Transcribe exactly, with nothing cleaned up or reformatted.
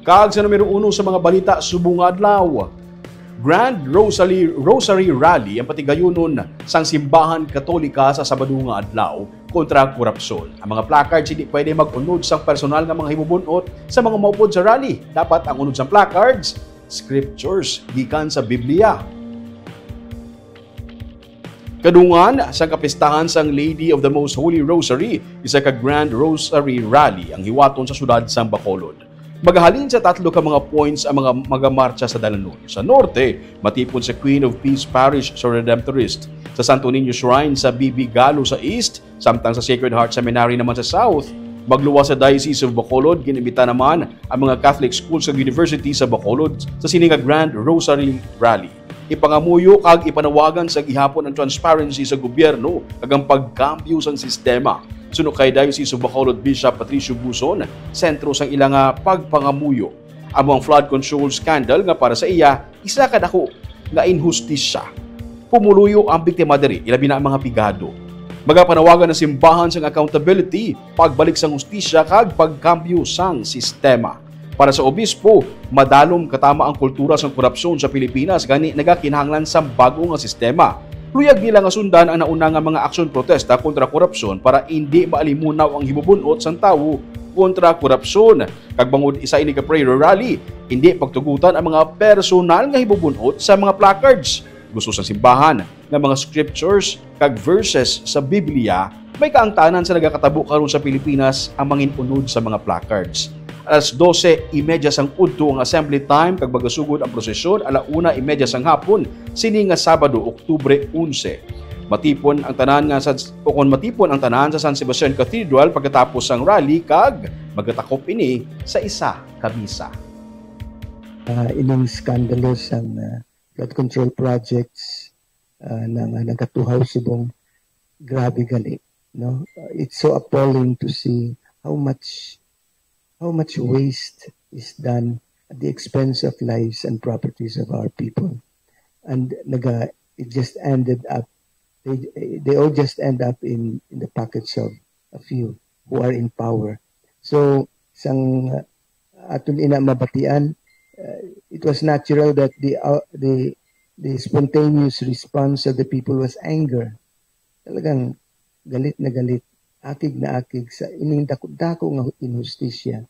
Kag sa numero uno sa mga balita subong nga adlaw, Grand Rosary, Rosary Rally ang patigayunon sang Simbahan Katolika sa Sabado nga adlaw kontra korupsyon. Ang mga placards hindi pwede mag-unod sang personal nga mga hibubun-ot sa mga maupod sa rally. Dapat ang unod sang placards, scriptures gikan sa Biblia. Kadungan sang kapistahan sang Lady of the Most Holy Rosary, isa ka Grand Rosary Rally ang hiwaton sa siyudad sang Bacolod. Magahalin sa tatlo ka mga points ang mga magamartsa sa dalanon. Sa norte, matipon sa Queen of Peace Parish sa Redemptorist, sa Santo Niño Shrine sa B B Galo sa east, samtang sa Sacred Heart Seminary naman sa south. Magluwas sa Diocese of Bacolod, gin-imbita naman ang mga Catholic schools kag university sa Bacolod sa sini nga Grand Rosary Rally. Ipangamuyo kag ipanawagan sa gihapon ang transparency sa gobyerno kag ang pagkambyo sang sistema. Suno kay Diocese of Bacolod Bishop Patricio Buson, sentro sang ila nga pagpangamuyo amo ang flood control scandal nga para sa iya isa ka dako nga inhustisya. Pumuluyo ang biktima diri, ilabi na ang mga pigado. Magapanawagan ang simbahan sang accountability, pagbalik sang hustisya kag pagkambyo sang sistema. Para sa obispo, madalom katama ang kultura sang korupsyon sa Pilipinas, gani nagakinahanglan sang bag-o nga sistema. Luyag nila nga sundan ang nauna nga mga aksyon protesta kontra korupsyon para indi maalimunaw ang hibubun-ot sang tawo kontra korupsyon. Kag bangod isa ini ka prayer rally, indi pagtugutan ang mga personal nga hibubun-ot sa mga placards. Gusto sang simbahan nga mga scriptures kag verses sa Biblia may kaangtanan sa nagakatabo karon sa Pilipinas ang mangin-unod sa mga placards. Alas dose y media sang udto ang assembly time kag magasugod ang prosesyon ala una y media sang hapon sini nga Sabado, Oktubre onse. Matipon ang tanan nga sa, o kon matipon ang tanan sa San Sebastian Cathedral pagkatapos sang rally kag magatakop ini sa isa ka misa. Ah, ining scandalous ang, ah, flood control projects, ah, na nga nagatuhaw subong grabe gali, no? Uh, it's so appalling to see how much, how much waste is done at the expense of lives and properties of our people. And naga, it just ended up, they, they all just end up in, in the pockets of a few who are in power. So, sang, uh, aton ina mabatian, uh, it was natural that the, uh, the, the spontaneous response of the people was anger. Talagang galit na galit, akig na akig sa ining dako-dako nga inhustisya